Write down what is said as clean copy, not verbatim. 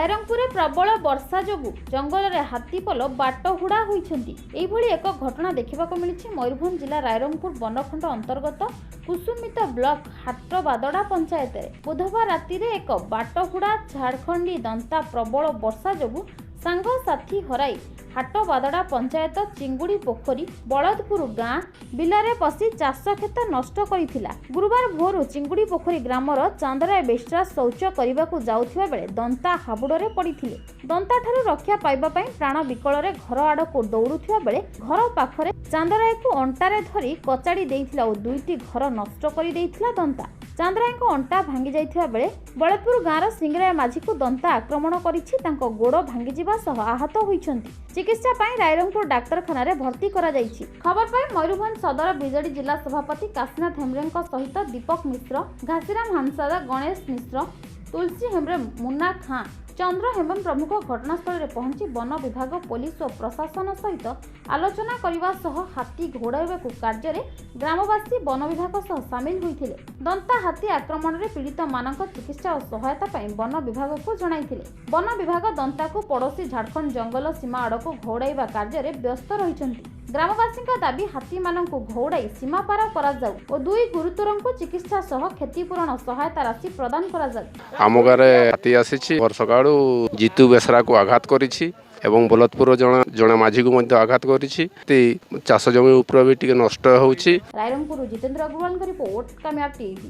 ରାଇରଙ୍ଗପୁରରେ ପ୍ରବଳ ବର୍ଷା ଯୋଗୁଁ ଜଙ୍ଗଲରେ ହାତୀପଲ ବାଟହୁଡ଼ା ହୋଇଛନ୍ତି। ଏହିଭଳି ଏକ ଘଟଣା ଦେଖିବାକୁ ମିଳିଛି ମୟୂରଭଞ୍ଜ ଜିଲ୍ଲା ରାଇରଙ୍ଗପୁର ବନଖଣ୍ଡ ଅନ୍ତର୍ଗତ କୁସୁମିତ ବ୍ଲକ ହାଟବାଦଡ଼ା ପଞ୍ଚାୟତରେ। ବୁଧବାର ରାତିରେ ଏକ ବାଟହୁଡ଼ା ଝାଡ଼ଖଣ୍ଡୀ ଦନ୍ତା ପ୍ରବଳ ବର୍ଷା ଯୋଗୁଁ ସାଙ୍ଗସାଥୀ ହରାଇ ହାଟବାଦଡ଼ା ପଞ୍ଚାୟତ ଚିଙ୍ଗୁଡ଼ି ପୋଖରୀ ବଳଦପୁର ଗାଁ ବିଲରେ ପଶି ଚାଷ କ୍ଷେତ ନଷ୍ଟ କରିଥିଲା। ଗୁରୁବାର ଭୋରୁ ଚିଙ୍ଗୁଡ଼ି ପୋଖରୀ ଗ୍ରାମର ଚାନ୍ଦରାୟ ବେଶ୍ରା ଶୌଚ କରିବାକୁ ଯାଉଥିବା ବେଳେ ଦନ୍ତା ହାବୁଡ଼ରେ ପଡ଼ିଥିଲେ। ଦନ୍ତାଠାରୁ ରକ୍ଷା ପାଇବା ପାଇଁ ପ୍ରାଣ ବିକଳରେ ଘର ଆଡ଼କୁ ଦୌଡ଼ୁଥିବା ବେଳେ ଘର ପାଖରେ ଚାନ୍ଦରାୟକୁ ଅଣ୍ଟାରେ ଧରି କଚାଡ଼ି ଦେଇଥିଲା ଓ ଦୁଇଟି ଘର ନଷ୍ଟ କରିଦେଇଥିଲା ଦନ୍ତା। ଚାନ୍ଦରାୟଙ୍କ ଅଣ୍ଟା ଭାଙ୍ଗି ଯାଇଥିବା ବେଳେ ବଳଦପୁର ଗାଁର ସିଙ୍ଗରାୟ ମାଝୀକୁ ଦନ୍ତା ଆକ୍ରମଣ କରିଛି। ତାଙ୍କ ଗୋଡ଼ ଭାଙ୍ଗିଯିବା ସହ ଆହତ ହୋଇଛନ୍ତି। ଚିକିତ୍ସା ପାଇଁ ରାଇରଙ୍ଗପୁର ଡାକ୍ତରଖାନାରେ ଭର୍ତ୍ତି କରାଯାଇଛି। ଖବର ପାଇ ମୟୂରଭଞ୍ଜ ସଦର ବିଜେଡି ଜିଲ୍ଲା ସଭାପତି କାଶୀନାଥ ହେମ୍ବ୍ରେମଙ୍କ ସହିତ ଦୀପକ ମିଶ୍ର, ଘାସିରାମ ହାଂସଦା, ଗଣେଶ ମିଶ୍ର, ତୁଳସୀ ହେମ୍ବ୍ରେମ, ମୁନ୍ନା ଖାଁ, ଚନ୍ଦ୍ର ହେମ୍ବ୍ରମ ପ୍ରମୁଖ ଘଟଣାସ୍ଥଳରେ ପହଞ୍ଚି ବନ ବିଭାଗ, ପୋଲିସ ଓ ପ୍ରଶାସନ ସହିତ ଆଲୋଚନା କରିବା ସହ ହାତୀ ଘଉଡ଼ାଇବାକୁ କାର୍ଯ୍ୟରେ ଗ୍ରାମବାସୀ ବନ ବିଭାଗ ସହ ସାମିଲ ହୋଇଥିଲେ। ଦନ୍ତା ହାତୀ ଆକ୍ରମଣରେ ପୀଡ଼ିତମାନଙ୍କ ଚିକିତ୍ସା ଓ ସହାୟତା ପାଇଁ ବନ ବିଭାଗକୁ ଜଣାଇଥିଲେ। ବନ ବିଭାଗ ଦନ୍ତାକୁ ପଡ଼ୋଶୀ ଝାଡ଼ଖଣ୍ଡ ଜଙ୍ଗଲ ସୀମା ଆଡ଼କୁ ଘଉଡ଼ାଇବା କାର୍ଯ୍ୟରେ ବ୍ୟସ୍ତ ରହିଛନ୍ତି। ଗ୍ରାମବାସୀଙ୍କ ଦାବି, ହାତୀମାନଙ୍କୁ ଘଉଡ଼ାଇ ସୀମାପାର କରାଯାଉ ଓ ଦୁଇ ଗୁରୁତରଙ୍କୁ ଚିକିତ୍ସା ସହ କ୍ଷତିପୂରଣ ସହାୟତା ରାଶି ପ୍ରଦାନ କରାଯାଉ। ଆମ ଗାଁରେ ହାତୀ ଆସିଛି। ଭୋର ସକାଳୁ ଜିତୁ ବେସରାକୁ ଆଘାତ କରିଛି ଏବଂ ବଲଦପୁର ଜଣେ ମାଝୀକୁ ମଧ୍ୟ ଆଘାତ କରିଛି। ଚାଷ ଜମି ଉପରେ ବି ଟିକେ ନଷ୍ଟ ହେଉଛି। ରାଇରଙ୍ଗପୁରରୁ ଜିତେନ୍ଦ୍ର ଅଗ୍ରୱାଲଙ୍କ ରିପୋର୍ଟ, କାମୟାବ ଟିଭି।